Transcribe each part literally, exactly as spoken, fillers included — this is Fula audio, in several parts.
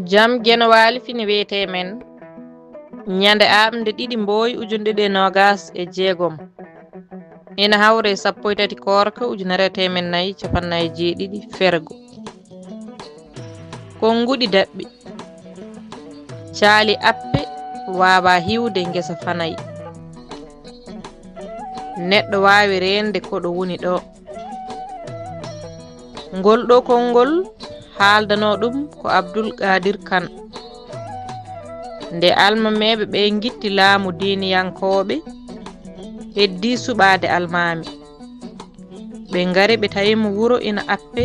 Jam Geno Waali fini wiyetee men ñande aaɓnde ɗiɗi mbooy ujunɗe ɗiɗi e noogaas e jeegom. Ina hawre sappo e tati koorka ujunere e teemen nayi capannayi jeeɗiɗi fergo. Konnguɗi daɓɓi. Caali appe waawa hiwde ngesa fanayi. Neɗɗo waawi reende koɗo woni ɗo. Ngol ɗo konngol haaldanoo ɗum ko Abdul Qaadir Kan. Nde almameeɓe ɓe ngitti laamu diiniyankooɓe, heddii suɓaade almaami. Ɓe ngari ɓe tawi mo wuro ina appe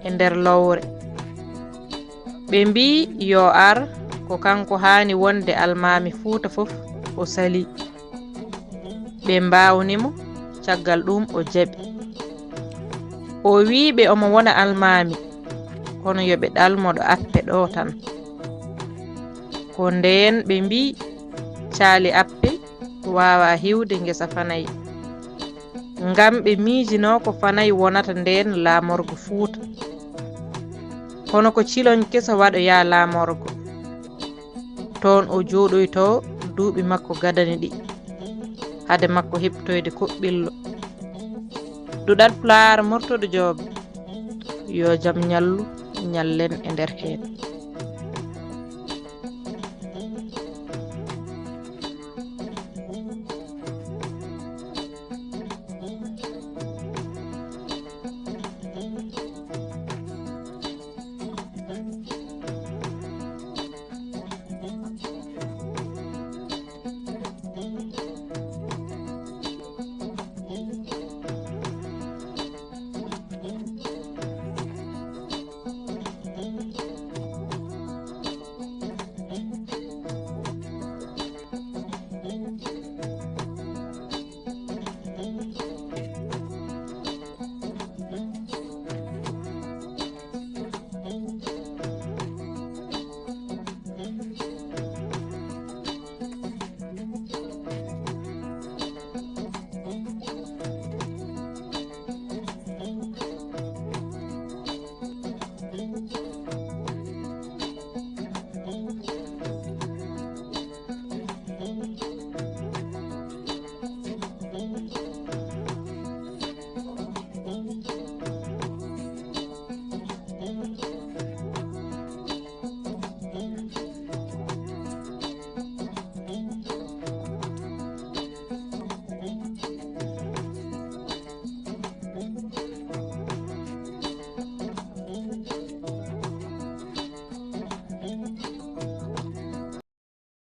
e nder lowre. Ɓe mbii yo ar, ko kanko haani wonde almaami Fuuta fof o salii. Ɓe mbaawni mo, caggal ɗuum o jaɓi. O wii ɓe omo wona almaami, kono yo ɓe ɗalmo ɗo appe ɗo tan. Ko ndeen ɓe mbii caali appe waawa hiwde ngesa fanayi. Ngam ɓe miijinoo ko fanayi wonata ndeen laamorgo Fuuta. Kono ko ciloñ keso waɗoyaa laamorgo. Toon o jooɗoytoo duuɓi makko gadani ɗi, hade makko heɓtoyde koɓɓillo. Duɗal Pulaar Mortoɗo Joob, yo jam ñallu, ñallen e nder heen.